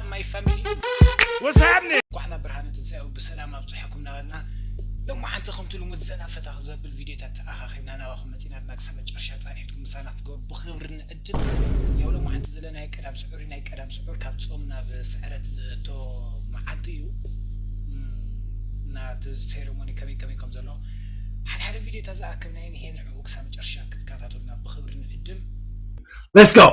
My family. What's happening? እንኳዕ ናብ ብርሃነ ትንሳኤኡ ብሰላም ኣብፅሐኩም እናበልና፣ ሎማዓንቲ ከምቲ ልሙድ ዘና ፈታ ዘብል ቪዲዮታት ኣኻኺብና ናባኹም መፂና። ኣድና ክሳብ መጨረሻ ፃኒሕኩም ምሳና ክትገብሩ ብኽብሪ ንዕድም። ያው ሎማዓንቲ ዘለናዮ ቀዳም ስዑር እዩ። ናይ ቀዳም ስዑር ካብ ጾም ናብ ስዕረት ዝእቶ መዓልቲ እዩ። እም፣ እና እቲ ሴሬሞኒ ከመይ ከመይ ከም ዘሎ ሓደ ሓደ ቪዲዮታት ዝኣከብናዮ እኒሄ። ንዕኡ ክሳብ መጨረሻ ክትከታተሉና ብኽብሪ ንዕድም። Let's go!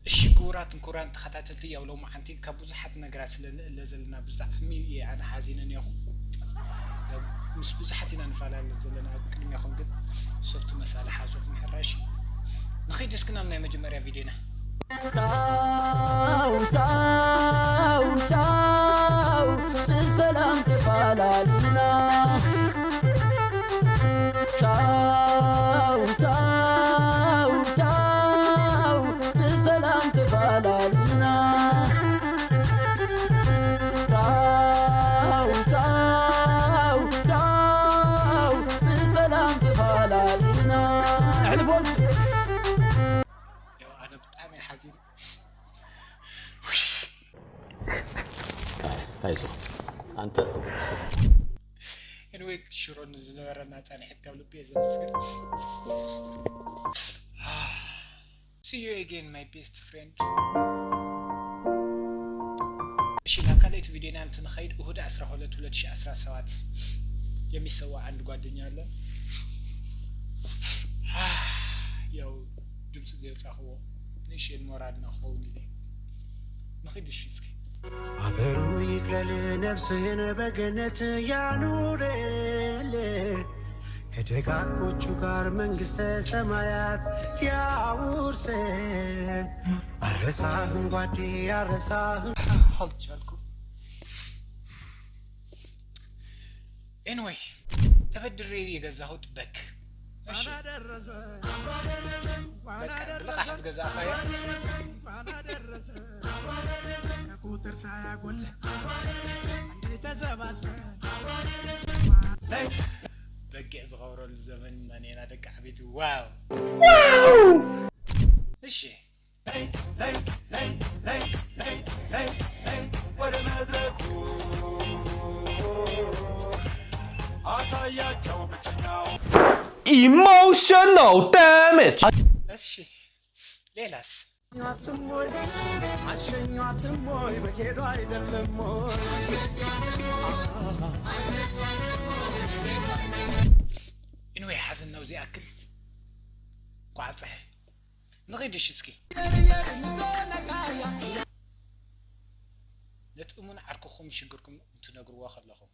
እሺ ክቡራትን ክቡራን ተኸታተልቲ፣ ያው ሎማዓንቲ ካብ ብዙሓት ነገራት ስለ ንእለ ዘለና ብዛዕሚ እየ ኣነ ሓዚነ እኒኹ። ምስ ብዙሓት ኢና ንፈላለ ዘለና። ኣብ ቅድሚኹም ግን ሶፍት መሳሊ ሓዙ ክንሕረሽ ንኸይድ እስኪ ናብ ናይ መጀመርያ ቪድዮና። ታው ታው ታው ብሰላም ተፋላልና። ታው ታው ታው ብሰላም ተፋላልና። ታው ታው ታው ብሰላም ተፋላልና። ኣሕልፎም። ያው ኣነ ብጣዕሚ ሓዚን። ኣይዞ፣ ኣንተ። Anyway፣ ሽሮ ንዝነበረና ጻንሒት ካብ ልቢ እየ ዘመስግን። See you again, my best friend. እሺ፣ ናብ ካልኣይቲ ቪድዮና እንትንኸይድ፣ እሁድ ዓሰርተ ሁለት ሁለት ሺህ ዓሰርተ ሰባት የሚሰዋ አንድ ጓደኛ አለ። ያው ድምፂ ዘውፃኽዎ ንእሽን ሞራል ነው ኸውን ኢለ ንኺድ። እሺ፣ እስኪ አፈሩ ይክለል ነፍስህን በገነት ያኑርል፣ ከደጋጎቹ ጋር መንግስተ ሰማያት ያውርስ። አረሳህም ጓዴ፣ አረሳህም። አልቻልኩም። Anyway፣ ተበድሬ የገዛሁት በግ። እሺ። በቃ፣ ብልቃሕ ዝገዛእኻዮ። ቁጥር ሳያጎል እንዴ ተሰባስበ። በጊዕ ዝኸብረሉ ዘመን መኔና ደቂ ዓቤት። ዋው። እሺ። ወደ መድረኩ አሳያቸው ብቸኛው። Emotional damage። እሺ፣ ሌላስ? አሸኛትም ወይ በሄዱ አይደለም ወይ? ኢንወይ ሓዘን ነው ዚኣክል ኳዕ ኣብፀሐ። ንኺድ እሺ እስኪ። ነቲ እሙን ዓርክኹም ሽግርኩም እንትነግርዎ ከለኹም።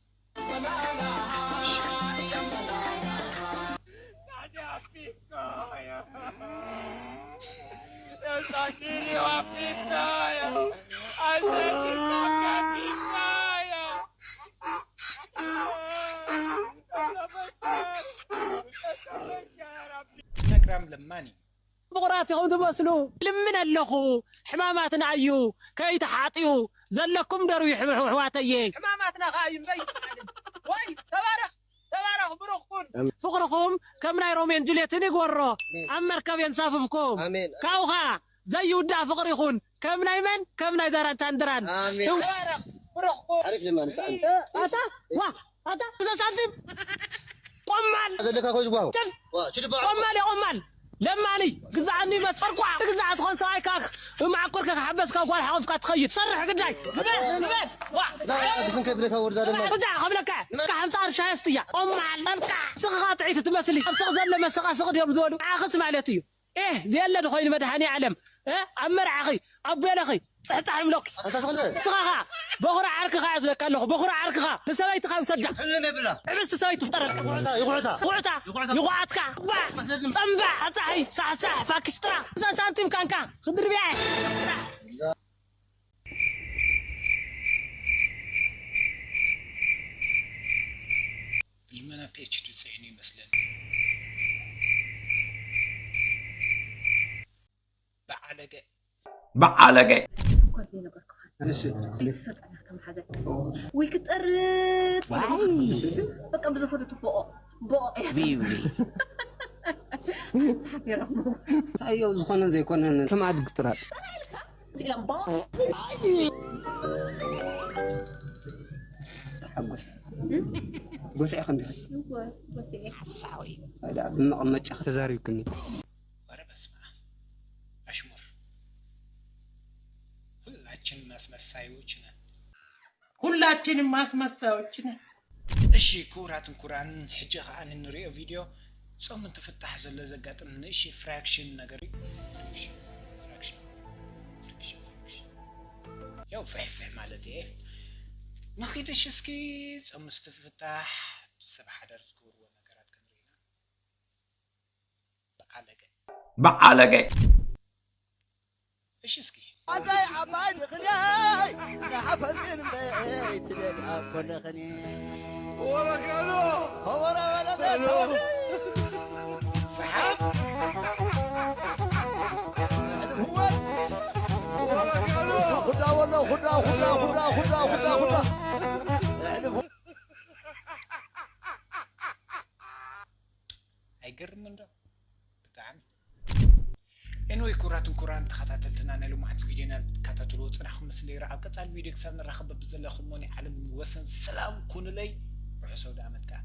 ነግራም ለማኒ። ፍቑራት ኢኹም ትመስሉ። ልምን ኣለኹ፣ ሕማማትና እዩ፣ ከይተሓጥዩ ዘለኩም ደርብዩ ሕም-፣ ሕም-፣ ኣሕዋተየ። ሕማማትና ከኣ እዩ እምበይ። ወይ፣ ተባረኽ፣ ተባረኽ፣ ብሩኽ ኩን። ኣሜን። ፍቕርኹም ከም ናይ ሮሜን ጁልየትን ይግበሮ። ኣሜን። ኣብ መርከብ የንሳፍፍኩም። ኣሜን። ካብኡ ኸኣ ዘይውዳእ ፍቕሪ ይኹን። ከም ናይ መን? ከም ናይ ዛራን ቻንድራን። ኣሜን። እው። ተባረኽ፣ ብሩኽ ኩን። ኣሪፍ ድማ ብጣዕሚ። እ፣ ኣታ፣ ዋ፣ ኣታ፣ እዛ ሳንቲም ቆማል ዘለካ ኮይዝ ጓው። ጭል። ዋ፣ ችድባ። ቆማል እየ፣ ቆማል። ለማኒ፣ ግዛዕኒ መስ-፣ ጸርቋ፣ ግዛዕ ትኾን ሰብኣይ ካክ፣ ማዕኮር ካክ ሓበስካ ጓል ሓቆፍካ ትኸይድ። ሰርሕ ግዳይ። ንበል፣ ንበል። ዋ። ዳ፣ ድፍን ከብለካ ወርዳ ድማ። ርጃ፣ ከብለካ። ካሕምሳ ርሻ የስትያ። ቆማል፣ ለልካ። ስቕኻ ጥዒት ትመስሊ። ኣብ ስቕ ዘሎ መሰቓ ስቕ ድዮም ዝበሉ። ዓኽስ ማለት እዩ። ኤህ፣ ዘየለ ዶ ኮይኑ መድሃኔ ዓለም፣ እ? ኣብ መርዓኺ፣ ኣብ ቤለኺ፣ ጽሕጻሕ ይብለኪ። ኣታ ዝኾነ? ንስኻ ኸኣ፣ በኹሪ ዓርክኻ እየ ዝብለካ ኣለኹ፣ በኹሪ ዓርክኻ፣ ንሰበይትኻ ውሰዳ። ህልም የብላ። ዕብስቲ ሰበይቲ ትፍጠረልካ። ይኹዕታ፣ ይኹዕታ። ይኹዕታ፣ ይኹዕታ። ይኹዓትካ። ባ፣ መሰድም። ጸምባ፣ ኣጻሒ፣ ሳሕሳሕ፣ ፋኪስትራ። እዛ ሳንቲም ካንካ፣ ክድርብያ እየ። ልመና ፒ ኤች ዲ ጽዒኑ ይመስለኒ። በዓለገ። በዓለገ። እኳ ዘይነበርኩኻ። እሺ። ኣይትፈጠና ከም ሓገዝ። ወይ ክትጠርጥ። ዋይ። በቃ ብዝኸዱ ትቦኦ። ቦኦ እያ። ቢብሊ። ሓፊሮም። እንታይ እዮም ዝኾነን ዘይኮነን ከም ኣድጊ ትራጥ። ተሓጎስ። ጎስዒ ከም ዲኻ? ሓሳዊ። ኣዳ ብመቐመጫ ተዛሪብክኒ። ወረ በስመ ኣብ። ኣሽሙር። ሁላችንም ኣስመሳዮች ነን። ሁላችንም አስመሳዮች ነን። እሺ ክቡራትን ክቡራን፣ ሕጂ ከኣ እንሪኦ ቪድዮ ጾም እንትፍታሕ ዘሎ ዘጋጥም ንእሺ ፍራክሽን ነገር እዩ። ፍራክሽን፣ ፍራክሽን፣ ፍራክሽን፣ ፍራክሽን። ያው ፍሕፍሕ ማለት እየ። ንኺድ እሺ እስኪ ጾም ምስ ትፍታሕ ሰብ ሓዳር ዝገብርዎ ነገራት ክንርኢ ኢና። በዓለገ። በዓለገ። እሺ እስኪ። ኣታይ ዓባይ ድኽልያይ ንሓፈርግን በይ ትደል ኣኮለኽኒ። ወረገሎ። ሆወረ ወለለ ተወዲ። ሰሓብ። ሕልፍወት። ወረገሎ። እስኪ ኩዳ ወሎ ኩዳ ኩዳ ኩዳ ኩዳ ኩዳ ኩዳ። ሕልፍ። ኣይገርምን ዶ? ብጣዕሚ። ኤንወይ ክቡራትን ክቡራን ተኸታተልትና ናይ ሎማዓንቲ ቪድዮና ክትከታተልዎ ጽናሕኩም መስለይ። ኣብ ቀጻሊ ቪድዮ ክሳብ ንራኸብ በብዘለኹሞ ናይ ዓለም ወሰን ሰላም ኩኑለይ። ርሑስ ኣውደ ዓመት ከኣ።